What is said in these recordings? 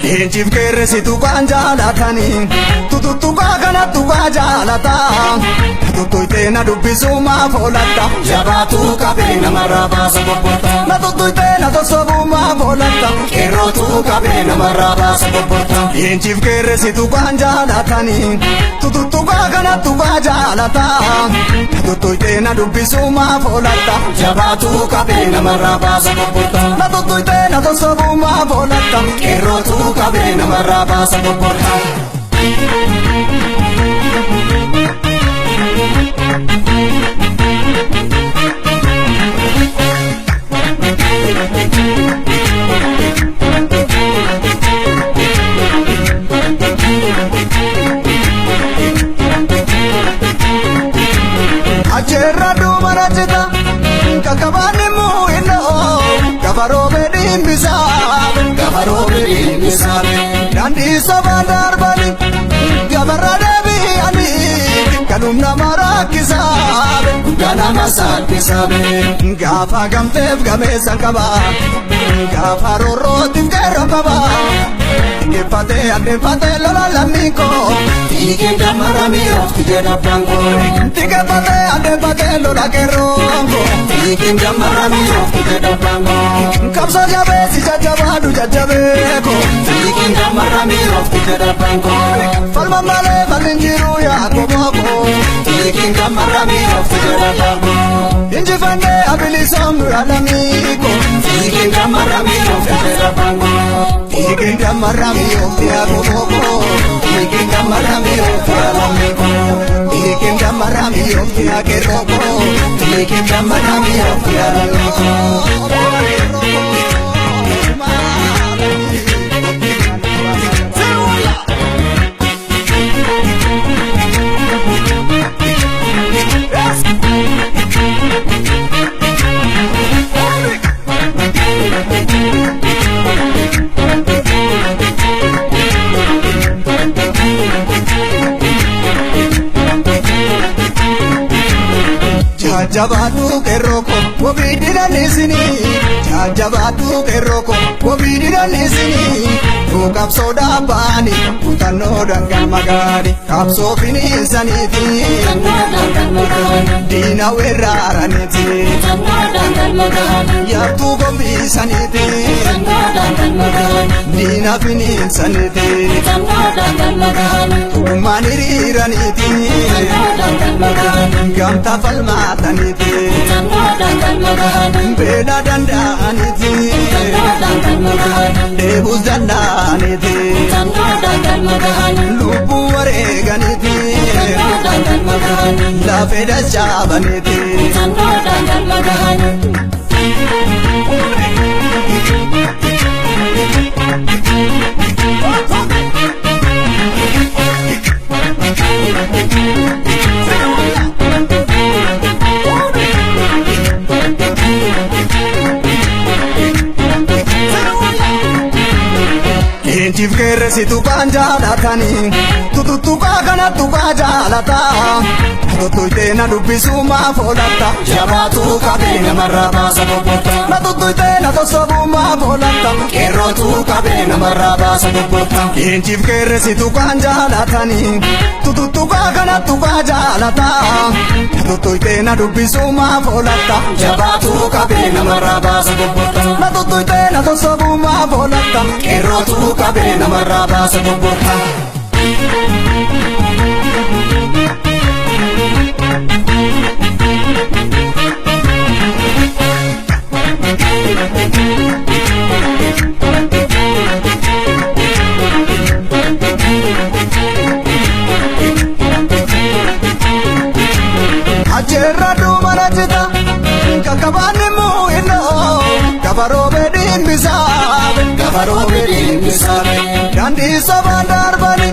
Leenjiif qeerransi tuqaan jaalatanii tututtuqaa kana tuqaa jaalataa tuttuqtee na dubbisuu maaf oolatta Jabaatu qabee namarraa baasa bobbota. Na tuttuqtee na sossobuu maaf oolatta Qeerrootu qabee namarraa baasa bobbota. Leenjiif qeerransi tuqaan jaalatanii tututtuqaa kana tuqaa jaalataa tuttuqtee na dubbisuu maaf oolatta Jabaatu qabee namarraa baasa bobbota. Na tuttuqtee na sossobuu maaf oolatta Qeerrootu qabee namarraa baasa bobbota. Acheerra duumana cita kakabaan immoo innoo gabaroome dhimmisaa Gabaroome dhimmisaa. Daandii sobaan darbani gabarra deebi'anii kanum nama rakkisaa Guddaa nama salphisaa. Gaafa gamteef gameessa qaba gaafa roorrootiif qeerroo qaba dhaggeeffatee dhaggeeffatee lola lammii koo Fiigeen dammaramee oofti jedha abbaan koo. Dhaggeeffatee dhaggeeffatee lola qeerroo koo. Fiigeen dammaramee oofti jedha abbaan koo. Qabsoo jabeessi jajjabaadhu jajjabeeko Fiigeen dammaramee oofti jedha abbaan koo. Falma malee falmi hin jiru yaa kobooko Fiigeen dammaramee oofti jedha abbaan koo. Injifannee abilisoomnu yaalamiiko Fiigeen dammaramee oofti jedha abbaan koo. Fiigeen dammaramee oofti yaa kobooko Fiigeen dammaramee oofti yaa lammiiko Fiigeen dammaramee oofti yaa qeerrooko Fiigeen dammaramee oofti yaa lammiiko. Jajjabaadhu qeerroo ko wabii didaniisinii jajjabaadhu qeerroo ko wabii didaniisinii nuu qabsoo dhaabbaani kutannoo dangal magaani qabsoo finiinsaniiti diina weerraaraniiti yaabtuu gombiisaniiti diina finiinsaniiti ogummaan hiriiraniiti gamtaa falmaataniiti beela danda'aniiti dheebuus danda'aniiti lubbuu wareeganiiti lafee dachaabaniiti. Leenjiif qeerransi tuqaan jaalatanii tututtuqaa kana tuqaa jaalataa tuttuqtee na dubbisuu maaf oolatta Jabaatu qabee namarraa baasa bobbota. Na tuttuqtee na sossobuu maaf oolatta Qeerrootu qabee namarraa baasa bobbota. Leenjiif qeerransi tuqaan jaalatanii tututtuqaa kana tuqaa jaalataa tuttuqtee na dubbisuu maaf oolatta Jabaatu qabee namarraa baasa bobbota. Na tuttuqtee na sossobuu maaf oolatta Qeerrootu qabee namarraa baasa bobbota. Acheerra duumana cita kakabaan immoo innoo gabaroome dhimmisaa Gabaroome dhimmisaa. Daandii sobaan darbanii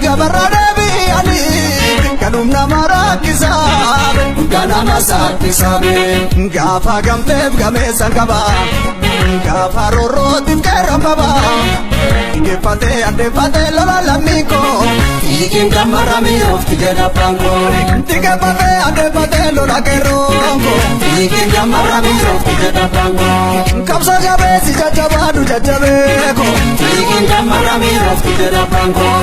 gabarra deebi'anii kanum nama rakkisaa ganama saaphisaa gaafa gamteef gameessan qaba gaafa roorrootiif qeerroon qaba geeffatee andeeffatee lola lammii koo Fiigeen gammaramee oofti jedha abbaan koo. Xiqqeeffatee andeeffatee lola qeerroon koo Fiigeen gammaramee oofti jedha abbaan koo. Qabsa jabeessi jajjabaadhu jajjabee koo Fiigeen gammaramee oofti jedha abbaan koo.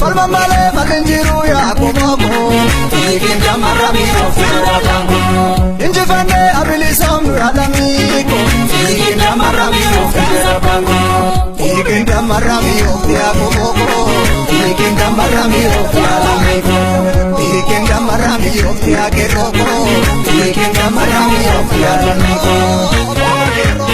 Falma malee falli hin jiru yaa qomoo koo Fiigeen gammaramee oofti jedha abbaan koo. Injifannee abilisoomnu yaa lammii koo Fiigeen gammaramee oofti jedha abbaan koo. Fiigeen gammaramee oofti yaa qomoo koo Fiigeen gammaramee oofti yaa lammii koo Fiigeen gammaramee oofti yaa qeerroo koo Fiigeen gammaramee oofti yaa lammii koo.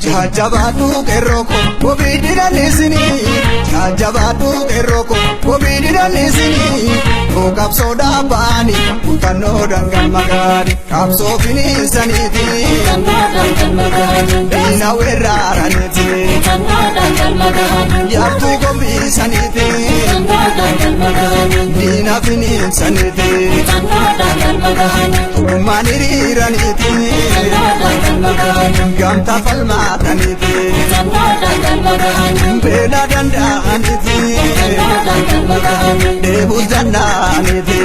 Jajjabaadhu qeerroo koo kophii didallisinii Jajjabaadhu qeerroo koo kophii didallisinii Nuu qabsoo dhaabbaanii kutannoo dangal magaali qabsoo finiinsaniiti diina weerraaraniiti yaabtuu gombiisaniiti diina finiinsaniiti tokkummaan hiriiraniiti gamtaa falmaataniiti beela danda'aniiti dheebuu danda'aniiti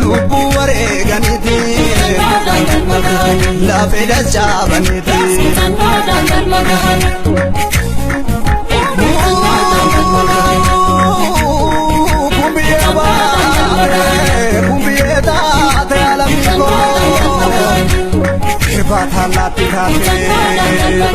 lubbuu wareeganiiti lafee dachaabaniiti. Kumbiyyee baatee kumbiyyee taatee alamii koo. Irbaata laatti taatee.